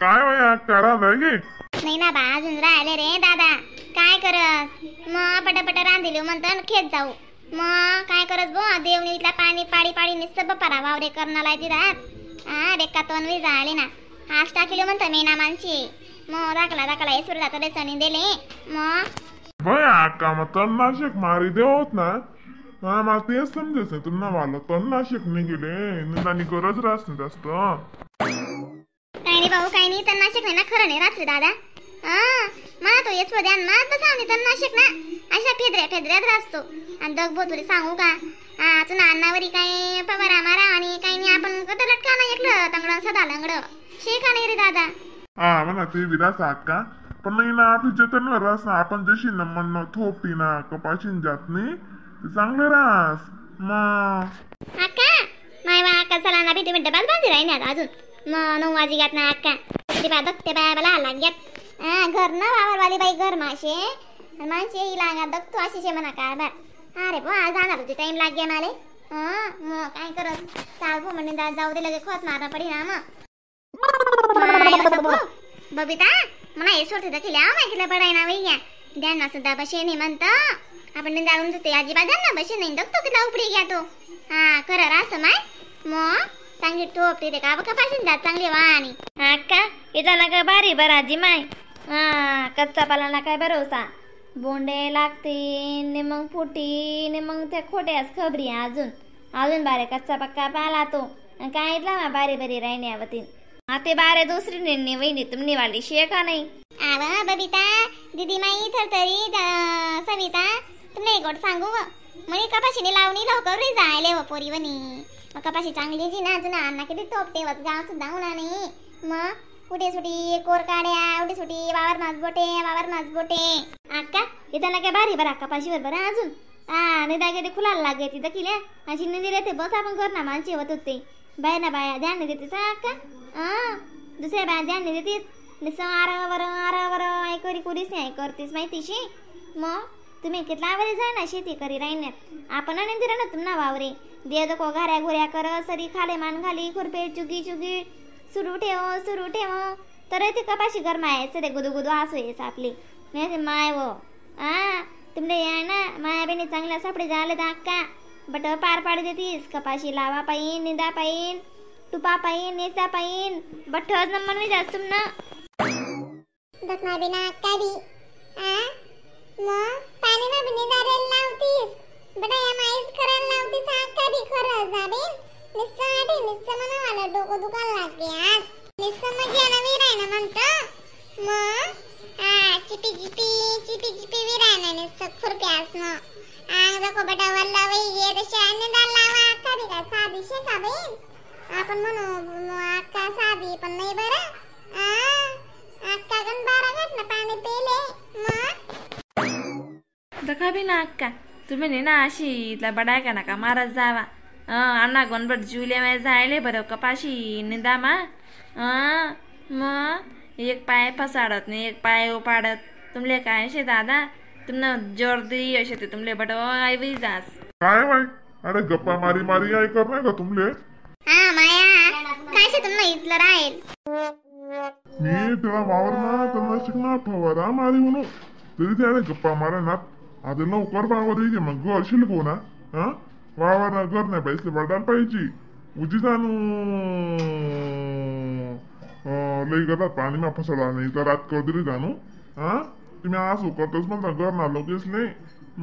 काय वया करा नाही नाही ना बा अजून राहिले रे दादा. काय करत मग पटापट रांधिलो म्हणतं खेत जाऊ. मग काय करत बो देवनी इथला पाणी पाडी पाडी नुसतं बपारा वावरे करणाला राहत. हा बेका तोनवी झाले ना हाच टाकिलो म्हणतं मी ना माणशी. मग दाखला दाखला हे सुरू जातो सणी दिले मग बया अक्का मग तणनाशक मारी देवत ना. हा मला तेच समजत नाही तुम्हाला वाला तणनाशक नाही गेले निदानी गरज राहत नाही जास्त. काही नाही भाऊ काही नाही तणनाशक नाही ना खरं नाही रात्री दादा. हा मला तो येस ध्यान मात बसावणी तणनाशक ना अशा फेदऱ्या फेदऱ्यात राहतो. आणि दग भो तुला सांगू का हा तुला अन्नावरी काय पवारा मारा आणि काही नाही आपण कट लटका ना एकलं तंगड सदा लंगड शेका नाही रे दादा. हा म्हणा ते विरास अक्का पण नाही ना आपली जतनवर रास ना आपण जशी ना म्हणणं थोपटी ना कपाशीन जात नाही ते चांगले रास. मग अक्का माय वा अक्का चला ना भेटी मिनटं बांध बांधी राही अजून मग 9 वाजी घात ना अक्का ते बा दखते बाया मला लाग्यात. हा घर ना वावरवाली बाई घर माशे माणसे ही लागा दखतो अशी शे म्हणा कारभार. अरे बो आज जाणार होती टाइम लाग गया माले. हा मग काय करत चाल भो म्हणजे जाऊ दे लगे खोत मारणं पडी ना मग. बबिता मला हे सोडते दाखिले आव माहितीला पडाय ना वैया ध्यान सुद्धा बशे नाही म्हणतं आपण जाऊन जाते अजिबात ध्यान ना बशे नाही दखतो किती उपडी घ्या तो. हा खरं रास माय मग चांगली टोपटी ते का कपाशीन जात चांगली वाणी. अक्का इथं ना काय भारी बराजी माय. हा कच्चा पाला काय भरोसा बोंडे लागतील ने मग फुटी ने मग त्या खोट्याच खबरी अजून अजून बारे कच्चा पक्का पाला तो काय इथला ना बारी बारी राहिने आवतीन. हा ते बारे दुसरी निन्नी वहिनी तुमनी वाली शे का नाही. आवा बबिता दीदी माई थरथरी सविता तुमने एक गोट सांगू म्हणे कपाशीने लावणी लवकर रे जायले व पोरी वनी. मग कपाशी चांगली जी ना अजून अण्णा किती तोपटे वच गाव सुद्धा होणार नाही. मग उठे सुटी कोर काड्या उठे सुटी वावर मास बोटे वावर मास बोटे. अक्का इथं ना काय भारी बरा कपाशीवर बरं अजून हा नाही दागे ते खुलायला लागे तिथं किल्या अशी निंदी ते बस आपण कर ना माणसे होत होते बाय ना बाया ध्यान नाही देतेस अक्का. हा दुसऱ्या बाया ध्यान नाही देतीस निसं आर वर आर वर ऐकरी कुरीच नाही करतीस माहितीशी. मग तुम्ही कितला वावरे जाय ना शेती करी राहिण्यात आपण नाही दिला ना तुम्हाला वावरे दे दको घाऱ्या घुऱ्या कर सरी खाले मान घाली खुरपे चुगी चुगी सुरू ठेव सुरू ठेव तर ते कपाशी गरमायचं ते गुदू गुदू हसू येस आपली नाही माय वो. हा तुमले या ना माया बहिणी चांगल्या सापडे झाले अक्का बट पार पाडी देतीस कपाशी लावा पाहिन निंदा पाहिन तुपा पाहिन नेसा पाहिन बठ्ठच नंबर मी जास्त ना दखना बिना अक्का बी. आ मग पाणी मा बी निंदारेल लावतीस बटा या माईस करायला लावतीस अक्का बी खरं जाबीन निस्सा आठे निस्सा मना वाला डोकं दुखायला लागले आज निस्सा मग याना विरायना म्हणतं मग हा चिपी चिपी चिपी चिपी विरायना निस्सा खुरप्यास न आंग दखो बटा वल्ला वही गे तशा निंदा लावा अक्का बी काय साधी शे का बहीण आपण म्हणू अक्का साधी पण नाही बरं. आ अक्का गण बारा घात ना पाणी पेले मग दखा बी ना अक्का तुम्ही ना अशी इथला बडाय का नका मारत जावा. अण्णा गणबट जुले माय जायले बरं कपाशी निंदा मा. मग एक पाय फसाडत नाही एक पाय उपाडत तुमले काय शे दादा तुमना जोर दी असे ते तुमले बट I जास काय बाई. अरे गप्पा मारी मारी आई कर नाही का तुमले. हा माया काय शे तुमना इथलं राहील मी तेव्हा वावर ना त्यांना शिकणार फवारा मारी म्हणू तरी ते अरे गप्पा मारा ना आता लवकर वावर ये मग घर शिलको ना. हा वावर घर नाही पैसे वाटायला पाहिजे उजी जाणू लई करतात पाणी मा फसला नाही तर रात कधी जाणू. हा तुम्ही आज करतोच म्हणता घर ना लोकेच नाही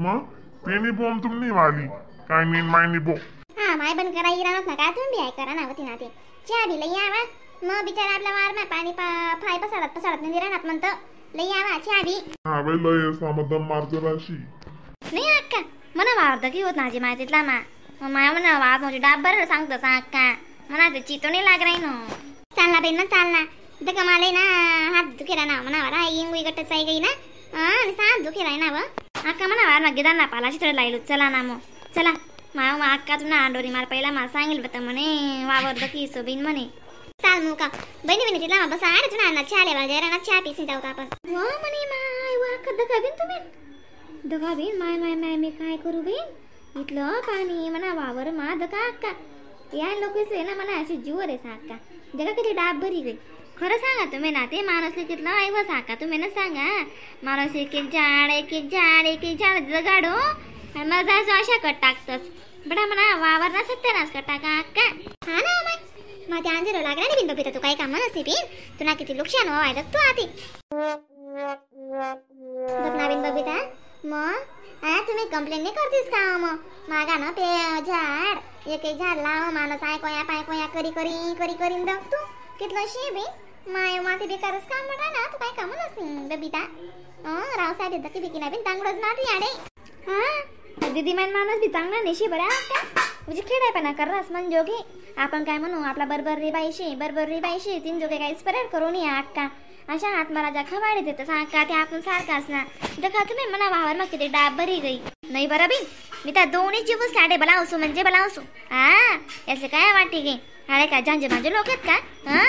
मग तेनी बोंब तुम्ही वाली काय नाही मायनी बो. हा माय बंद करा इराणच ना काय तुम्ही बी करा ना होती ना ते चहा बी लई यावा मग बिचारा आपला वार मा पाणी फाय पसाडत पसाडत नाही राहणार म्हणतं लई यावा चहा बी. हा बाई लय सामदम मारतो राशी नाही अक्का म्हणा वावरतं की होत माझी माय तिथला मा माय म्हणा वाज म्हणजे डाब बरं सांगतो अक्का म्हणा ते चितोणी लाग राही ना. चालना बाई ना चालना दका मला ना हात दुखेरा ना म्हणा रा इंगुई गट्टच आई गई ना आणि सात दुखेरा ना व अक्का म्हणा वार मागे दाना पालाशी थोडं लाईलू चला ना मग चला माय मग अक्का तुम्हाला आंडोरी मार पहिला मला सांगेल बता म्हणे वावरतं की सोबीन म्हणे चाल मग का बहिणी बहिणी तिला बसा अरे तुला अण्णा चहा लेवा जरा चहा पिसून जाऊ का आपण. वा म्हणे माय वा दका बिन तुम्ही दका बिन माय माय माय मी काय करू बिन इथलं पाणी म्हणा वावर मा दका अक्का या लोक ना मला अशी जीवर आहे साका जगा किती डाब भरी गई. खरं सांगा तुम्ही ना ते माणूस कितलं ऐव साका तुम्ही ना सांगा माणूस एक एक झाड एक एक झाड एक एक झाड जगाडो आणि मग जायचो अशा कट टाकतस बडा म्हणा वावर ना सत्यानाश कट टाका अक्का. हा ना माय मग ते अंजेरो लागला नाही बिन बबिता तू काही काम नसते बिन तुला किती नुकसान व्हाय तू आधी दखना बिन बबिता मग हा तुम्ही कंप्लेंट नाही करतीस का मग मागा ना ते झाड एक एक झाड लाव माणूस ऐकोया पायकोया करी करी करी करीन दग तू कितलं शे बी my माती बेकारच काम म्हणा ना तू काही काम नसते बबिता. रावसाहेब येतं की बिकिना बिन तांगडोच माती आडे. हा दीदी मान माणूस बी चांगला नाही शे बरा का म्हणजे खेळायपणा कररास मन जोगे आपण काय म्हणू आपला बरोबर रे बाईशे बरोबर रे बाईशे तीन जोगे काही स्प्रेड करून या अक्का अशा आत्मराजा खवाडे देत अक्का ते आपण सारखाच ना दखा तुम्ही म्हणा वावर मग किती डाब भरी गई नाही बरं बिन मी त्या दोन्ही जीव साडे बलावसू म्हणजे बलावसू. हा याचे काय वाटे गे अरे का झांजे भांजे लोक आहेत का. हा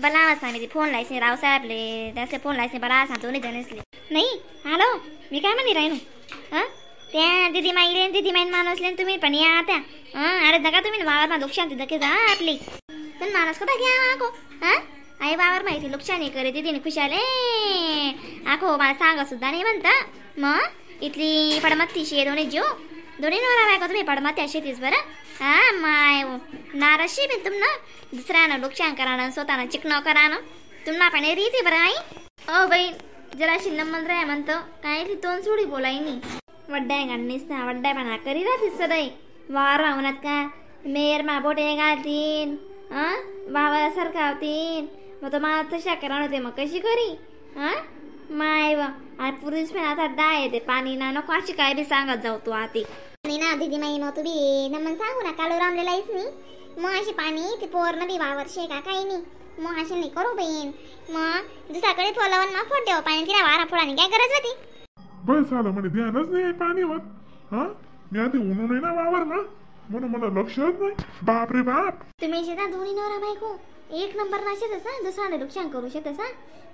बलावस ना मी फोन लायसे रावसाहेबले त्याचे फोन लायसे बला सांग दोन्ही जणसले नाही. हॅलो मी काय म्हणे राहिनो हा त्या दीदी माईले दीदी माईन माणूसले तुम्ही पण या आता. हा अरे दगा तुम्ही वावर मा नुकसान तिथं जा आपली पण माणूस कुठं घ्या आको. हा आई वावर माहिती नुकसान करे दीदीने खुशाले आखो मला सांगा सुद्धा नाही म्हणता मग इथली पडमत्ती शे दोन्ही जीव दोन्ही नवरा बायको तुम्ही पडमत्ती शेतीच बरं. हा माय नाराशी बिन तुम ना दुसऱ्यानं नुकसान करा स्वतःनं चिकन करा ना तुम्हाला पण रीती बरं आई. ओ बाई जराशी नमन राय म्हणतो काय ती तोंड सोडी बोलाय नी वड्डाय घालणीस ना वड्डायपणा करी राहतीस सदाई वावर वाहूनात का मेर मा बोटे घालतीन हां वावर सरकावतीन मग तो मला तशा करा होते मग कशी करी. हां माय व आणि पुरुष पण आता डाय येते पाणी ना नको अशी काय बी सांगत जाऊ तू आती नाही ना दीदी माई मग तू बी नमन सांगू ना कालो रामलेला आहेस नी मग अशी पाणी ते पोर बी वावर शे का काही नाही मग अशी नाही करू बहीण मग दुसऱ्याकडे फोलावर मग फोड देऊ पाणी तिला वारा फोडाने काय गरज होती. बस झालं म्हणे ध्यानच नाही पाणीवर. हा मी आधी उन्हून नाही ना वावर ना म्हणून मला लक्षच नाही. बाप रे बाप तुम्ही शेता दोन्ही नवरा बायको एक नंबर ना शेतस हा दुसरा नुकसान करू शकतस हा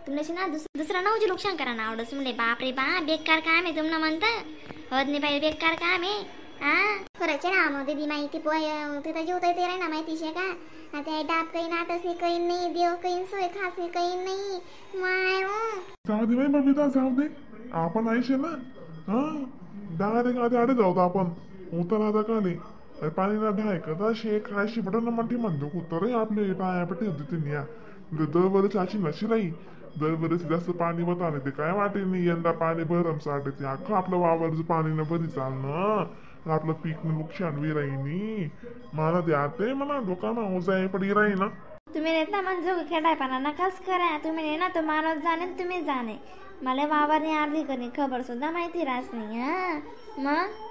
तुमच्या ना दुसरा नवजी नुकसान करा ना आवडस म्हणले बाप रे बाप बेकार काम आहे तुम्हाला म्हणता होत नाही पाहिजे बेकार काम आहे. हा खरंच ना मग दीदी माहिती पोय तिथं जेवता येते रे ना माहिती शे का आता डाब काही नाटच नाही काही नाही देव काही सोय खास नाही काही नाही माय. जाऊ दे बाई बबिता जाऊ दे आपण आयशे ना. हा डायरेक्ट आधी आडे जाऊ आपण उतर आता का नाही पाणी ना ढाय कदा शे खायशी बटन म्हणते म्हणतो कुतर आपले टायापटी होते ते न्या दरवर्षी अशी नशी राही दरवर्षी जास्त पाणी होत आले ते काय वाटे नाही यंदा पाणी भरम साठे ते अख्खं आपलं वावरचं पाणी न भरी चालणं आपलं पीक नुकसान बी राहीनी मला ते आते म्हणा दुकाना उजाय पडी राही ना. तुम्ही नेत ना म्हणजे खेळायपणा नकाच करा तुम्ही ना तो माणूस जाणे तुम्ही जाणे मला वावरने अर्धी करणे खबर सुद्धा माहिती राहत नाही. हा मग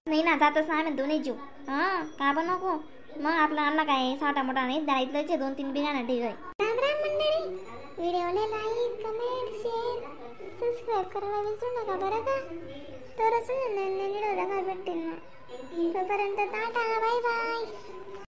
नाही ना जातच ना आम्ही दोन्ही जीव. हा का पण नको मग आपला आणला काय साठा मोठा नाही द्यायचं 2-3 बिघाना ठीक आहे. राम राम मंडळी व्हिडिओला like comment share subscribe करायला विसरू नका बरं का. तरच नवीन नवीन व्हिडिओ बघायला भेटतील मग. तोपर्यंत tata bye bye.